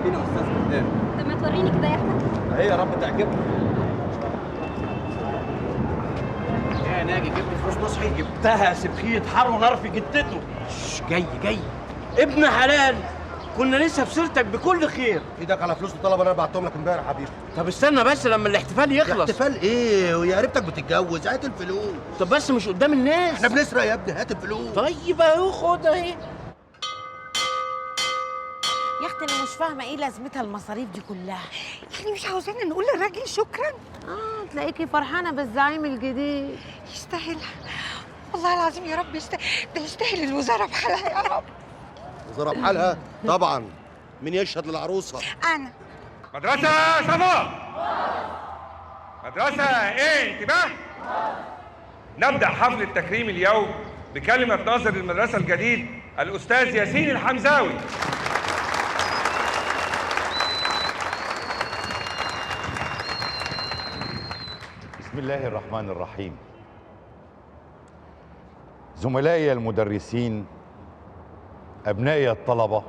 بينا يا استاذ قدام. طب ما توريني كده يا احمد. اهي يا رب تعجبك. يا ناجي جبت فلوس نصحي؟ جبتها سبخية حر ونار في جدته. جاي جاي ابن حلال، كنا لسه في سيرتك بكل خير. ايدك على فلوس الطلبة انا بعتهم لك امبارح حبيبي. طب استنى بس لما الاحتفال يخلص. احتفال ايه؟ ويا قريبتك بتتجوز، هات الفلوس. طب بس مش قدام الناس، احنا بنسرق يا ابني، هات الفلوس. طيب اهو خد اهي. يا اختي انا مش فاهمه ايه لازمتها المصاريف دي كلها. يعني مش عاوزانا نقول للراجل شكرا؟ تلاقيكي فرحانة بالزعيم الجديد. يستاهل والله العظيم يا رب، يستاهل، ده يستاهل الوزارة بحالها يا رب. الوزارة بحالها طبعا. مين يشهد للعروسه؟ انا. مدرسه صفا، مدرسه ايه انتباه. نبدا حفل التكريم اليوم بكلمه ناظر المدرسة الجديد الاستاذ ياسين الحمزاوي. بسم الله الرحمن الرحيم. زملائي المدرسين، أبنائي الطلبة،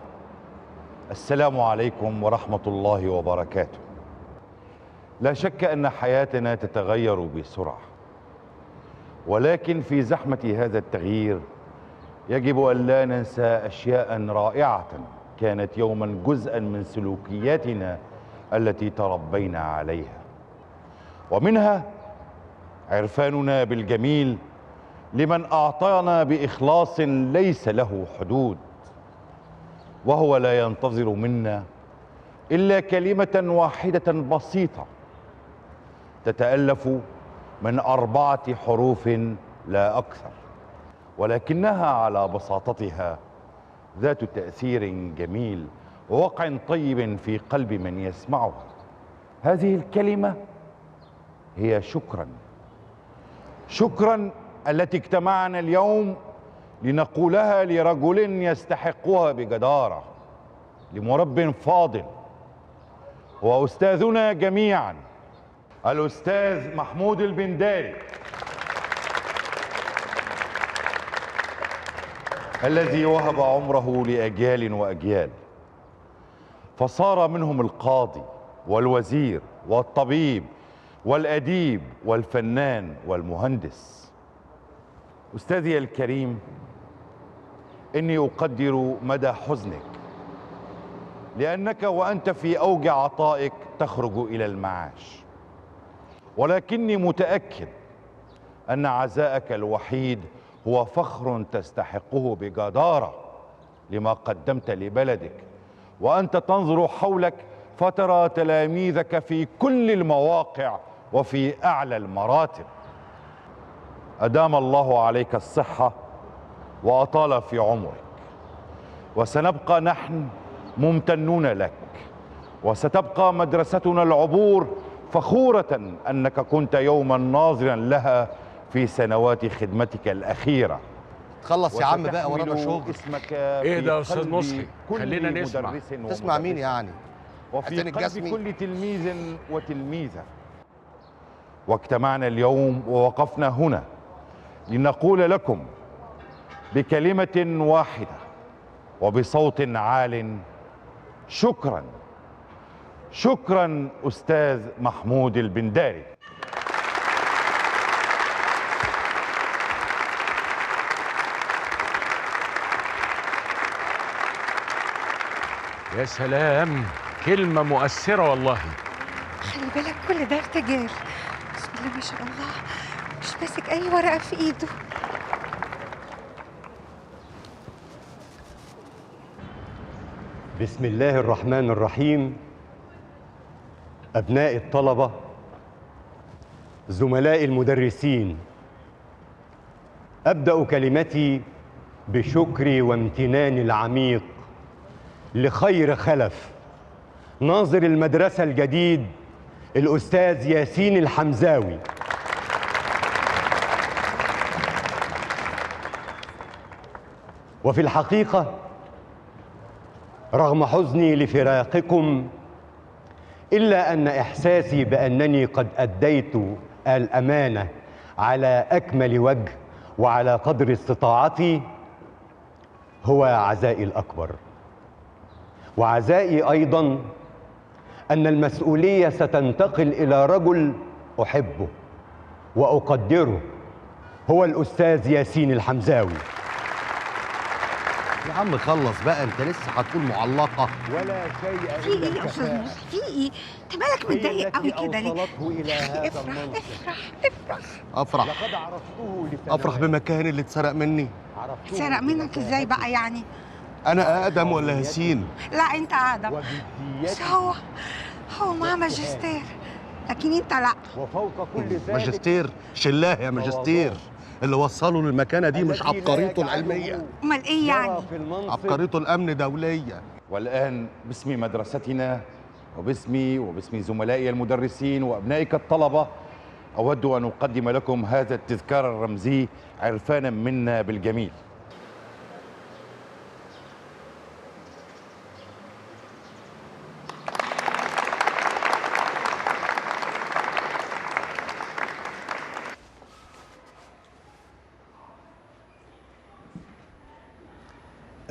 السلام عليكم ورحمة الله وبركاته. لا شك أن حياتنا تتغير بسرعة، ولكن في زحمة هذا التغيير يجب أن لا ننسى أشياء رائعة كانت يوما جزءا من سلوكياتنا التي تربينا عليها، ومنها عرفاننا بالجميل لمن أعطانا بإخلاص ليس له حدود، وهو لا ينتظر منا إلا كلمة واحدة بسيطة تتألف من 4 حروف لا أكثر، ولكنها على بساطتها ذات تأثير جميل ووقع طيب في قلب من يسمعها. هذه الكلمة هي شكرا. شكرا التي اجتمعنا اليوم لنقولها لرجل يستحقها بجدارة، لمرب فاضل هو أستاذنا جميعا، الأستاذ محمود البنداري، الذي وهب عمره لأجيال وأجيال، فصار منهم القاضي والوزير والطبيب والأديب والفنان والمهندس. أستاذي الكريم، إني أقدر مدى حزنك، لأنك وأنت في أوج عطائك تخرج إلى المعاش، ولكني متأكد أن عزاءك الوحيد هو فخر تستحقه بجدارة لما قدمت لبلدك، وأنت تنظر حولك فترى تلاميذك في كل المواقع وفي أعلى المراتب. أدام الله عليك الصحة وأطال في عمرك، وسنبقى نحن ممتنون لك، وستبقى مدرستنا العبور فخورة أنك كنت يوما ناظرا لها في سنوات خدمتك الأخيرة. تخلص يا عم بقى، ورانا شغل. اسمك ايه ده يا أستاذ نصحي؟ خلينا نسمع. تسمع مين يعني؟ وفي قلب كل تلميذ وتلميذة. واجتمعنا اليوم ووقفنا هنا لنقول لكم بكلمة واحدة وبصوت عال: شكرا، شكرا أستاذ محمود البنداري. يا سلام، كلمة مؤثرة والله. خلي بالك كل ده ارتجال. بسم الله ما شاء الله، مش ماسك أي ورقة في إيده. بسم الله الرحمن الرحيم. أبناء الطلبة، زملائي المدرسين، أبدأ كلمتي بشكري وامتناني العميق لخير خلف ناظر المدرسة الجديد الأستاذ ياسين الحمزاوي. وفي الحقيقة رغم حزني لفراقكم، إلا أن إحساسي بأنني قد أديت الأمانة على أكمل وجه وعلى قدر استطاعتي هو عزائي الأكبر. وعزائي أيضا أن المسؤولية ستنتقل إلى رجل أحبه وأقدره، هو الأستاذ ياسين الحمزاوي. يا عم خلص بقى، انت لسه هتقول معلقه ولا شيء. في ايه يا استاذ نصحي؟ في ايه؟ انت مالك متضايق قوي كده ليه؟ يا اخي افرح افرح افرح. افرح؟ لقد عرفته لسنوات. افرح بمكان اللي اتسرق مني. اتسرق منك ازاي بقى يعني؟ انا اقدم ولا ياسين؟ لا انت اقدم، بس هو معاه ماجستير لكن انت لا. وفوق كل ذلك ماجستير شلاه يا ماجستير، اللي وصله للمكانه دي مش عبقريته العلمية. امال ايه يعني؟ عبقريته الامن دولية. والآن باسم مدرستنا وباسمي وباسم زملائي المدرسين وأبنائك الطلبة، أود أن أقدم لكم هذا التذكار الرمزي عرفانا منا بالجميل.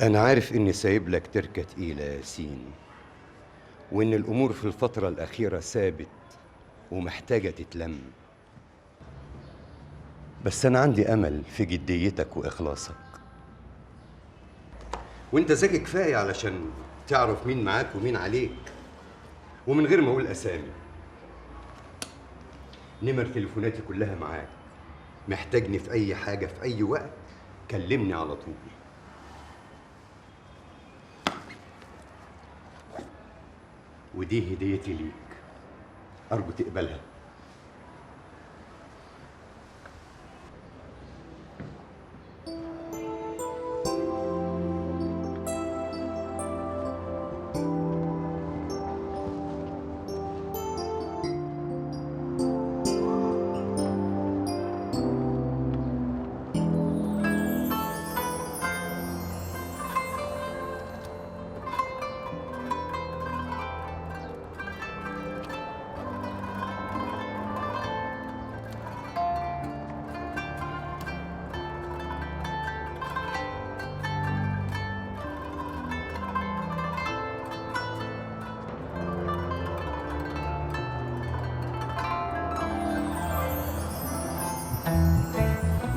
أنا عارف إني سايب لك تركة تقيلة يا ياسين، وإن الأمور في الفترة الأخيرة ثابت ومحتاجة تتلم، بس أنا عندي أمل في جديتك وإخلاصك، وإنت ذكي كفاية علشان تعرف مين معاك ومين عليك، ومن غير ما أقول أسامي. نمر تليفوناتي كلها معاك، محتاجني في أي حاجة في أي وقت كلمني على طول. ودي هديتي ليك، أرجو تقبلها.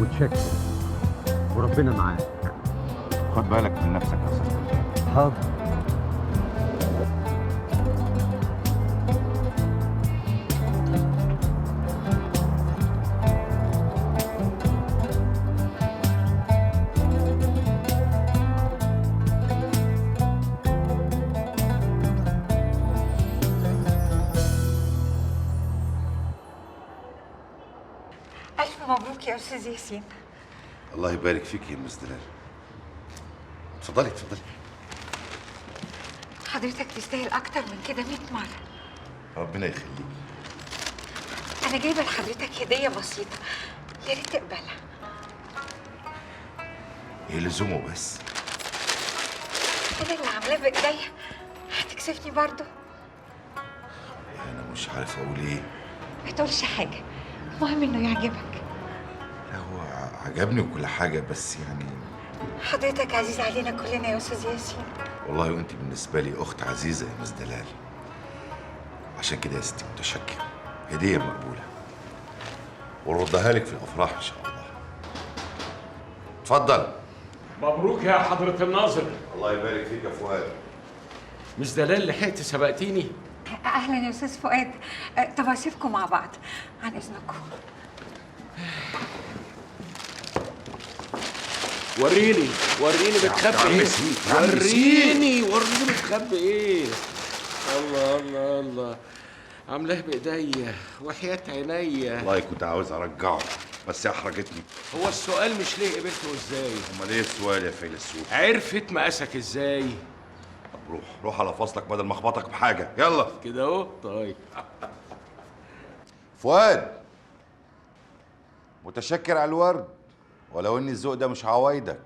وتشكر وربنا معاك. خد بالك من نفسك يا استاذ. حاضر. ألف مبروك يا أستاذ ياسين. الله يبارك فيك يا مس دلال. اتفضلي اتفضلي. حضرتك تستاهل أكتر من كده 100 مرة. ربنا يخليك. أنا جايبة لحضرتك هدية بسيطة، يا ريت تقبلها. إيه لزومه بس؟ أنا اللي عاملاه بإيديا، هتكسفني برضه؟ أنا مش عارف أقول إيه. ما تقولش حاجة، المهم إنه يعجبك. لا هو عجبني وكل حاجة، بس يعني حضرتك عزيز علينا كلنا يا أستاذ ياسين. والله وأنت بالنسبة لي أخت عزيزة يا مس دلال، عشان كده يا ستي متشكر. هدية مقبولة وردها لك في الأفراح إن شاء الله. اتفضل. مبروك يا حضرة الناظر. الله يبارك فيك يا فؤاد. مس دلال لحقت سبقتيني. أهلا يا أستاذ فؤاد. طب أسيبكم مع بعض عن إذنكم. وريني وريني بتخبي ايه؟ وريني وريني بتخبي ايه؟ الله الله الله، عاملاه بايديا وحياة عينيا. والله كنت عاوز ارجعه بس احرجتني. هو السؤال مش ليه قبلته ازاي؟ امال ايه السؤال يا فيلسوف؟ عرفت مقاسك ازاي؟ طب روح روح على فصلك بدل ما اخبطك بحاجة. يلا كده اهو. طيب فؤاد، متشكر على الورد، ولو ان الذوق ده مش عوايدك.